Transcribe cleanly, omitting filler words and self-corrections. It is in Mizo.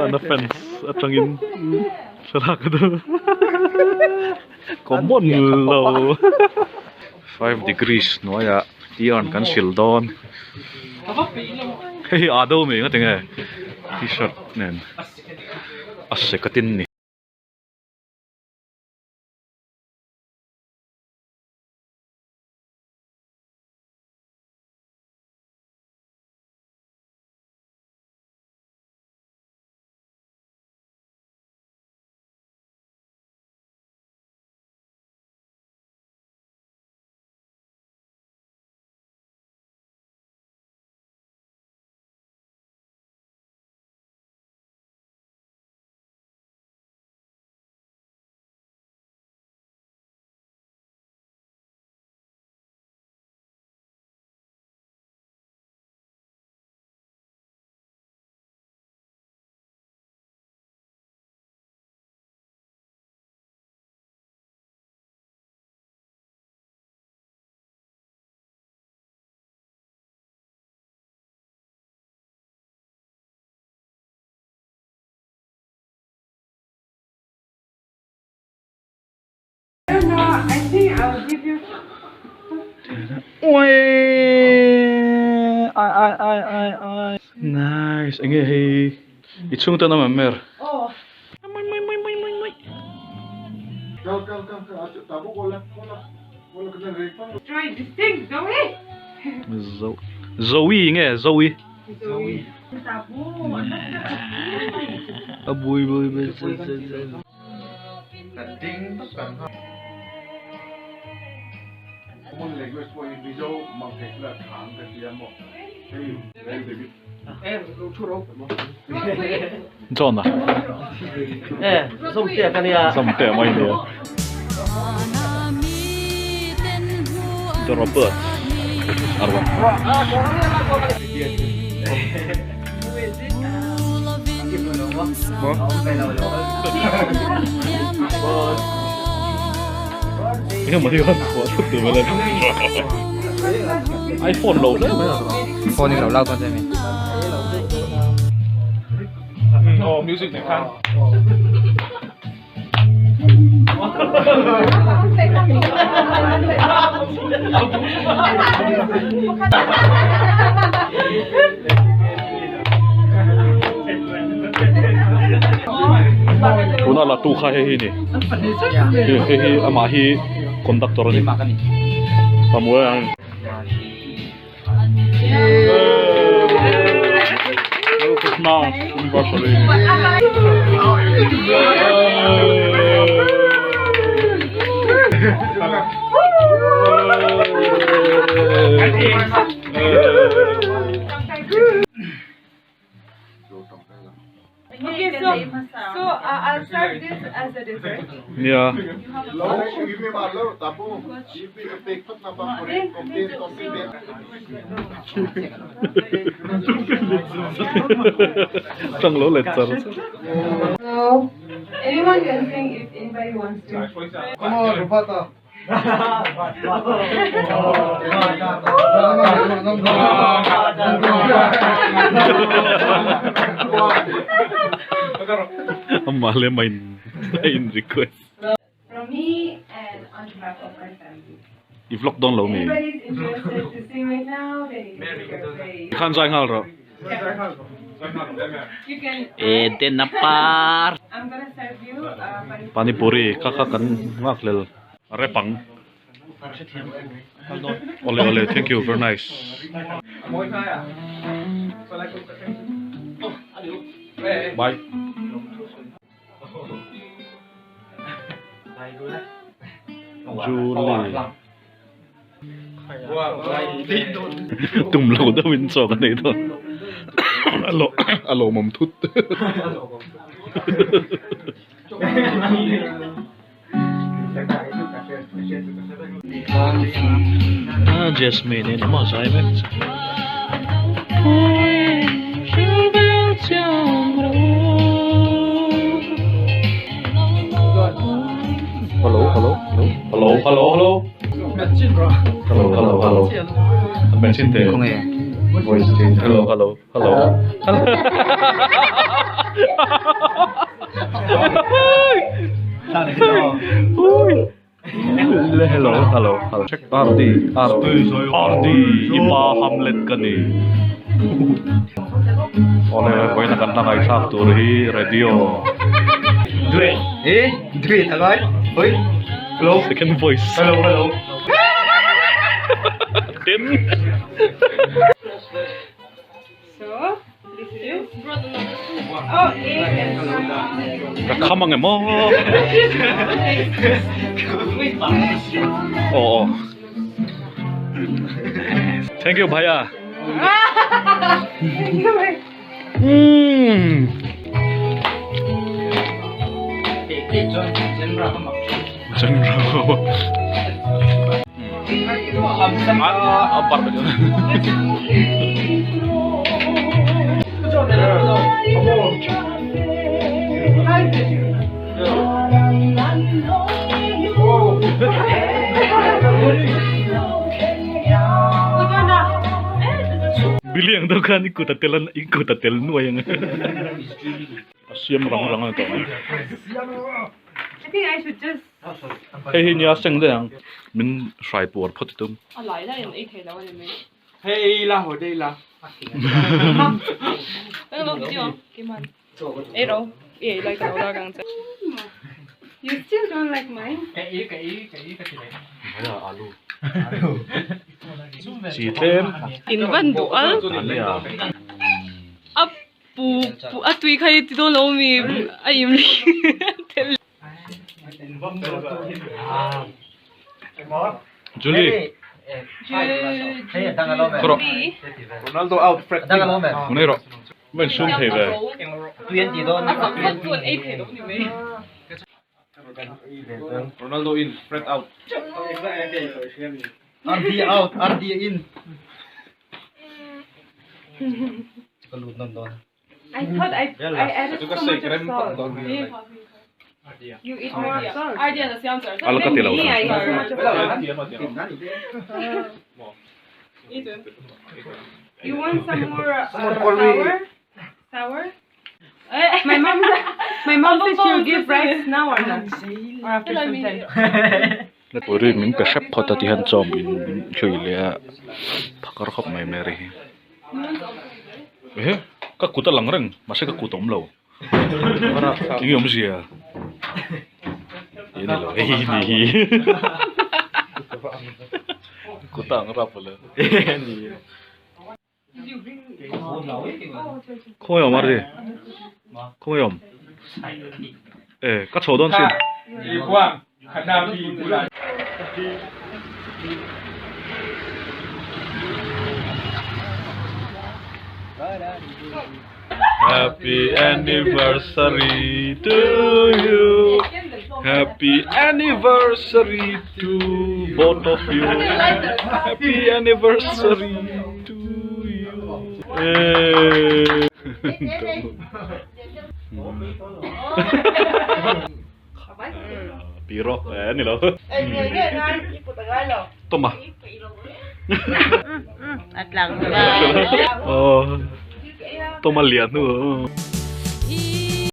Hian a fans atangin thlalak a duh common lo. 5 degrees hnuaiah yarn kan sil dawn hei hi aa do mai nga tinge t-shirt nen a sek a tin ni. Nice enge hei i chhung tan a awm em mer. Zoe nge Zoe. A bui bui bui. John a Zawmtea mai nia The Robert Arwan Enge maw hi han chhuah thut tur vel a iPhone lo hle mai a. Phone in lo lak dawn che mi. Oh music nen khan. Tuna la tu kha hei hi ni hei hi amah hi conductor a ni Samuel ang Merry Christmas anniversary. Okay, so so uh, I'll serve this as a dessert. Nia. Tang lo let char. So anyone can sing if anybody wants to. Come on, Roberta. Amah leh amah in a in request. From me and on behalf of my family. I vlog dawn lo mi? Anybody's interested to sing right now, then you can take your place. Khan zai nghal rawh. You can. Eden a par. I'm gonna serve you uh, Pani puri kha kha kan nghak lel. A rep ang. Awle awle thank you very nice. Bye. Julie. Tum lo deuh in chaw ka nei dawn. A lawmawm thut. Ah Jasmine in a zai vek chu. Hello hello hello hello hello hello hello hello Hmeichhin te voice change hello hello hello. RD RD RD i pa Hamlet ka ni. Awle vawiin a kan hla ngaihthlak tur hi radio. Second voice. Tin. Ka kham ang em aw. Aw aw. Thank you bhaiya. Umm. Billy ang deuh khan i kut a tel a i kut a tel nuai ang a siam rang rang a ni tawh mai. Hei hi nia seng daih ang min hrai puar phawt i tum. Chi tlem. In van duh al. A pu a tui kha i ti dawn lo mi a im tel. Julie. Khaw rawh. Ronaldo out Fred. Unei rawh. Va insum thei ve. Ronaldo in Fred out. RD out RD in. I thought I I added so much of salt. You eat more salt. A la ka ti lo Me, I eat so much of salt. You want some more sour? Sour? My mom, my mom says she'll give rice now or not, or after some time. Puri min pe hrep phawt a ti hian chaw min hlui leh a phakar khawp mai Mary hi. Ehe ka kut a lang reng mahse ka kut a awm lo eng nge awmzia ih ni lo hei ni hi kut a ang rap a le khawnge awm Ardi khawnge awm e ka chho dawn sin. Happy anniversary to you Happy anniversary to both of you Happy anniversary to you Eeeeee Pi rawh eh ni lo Tawma Tawma lian hnu.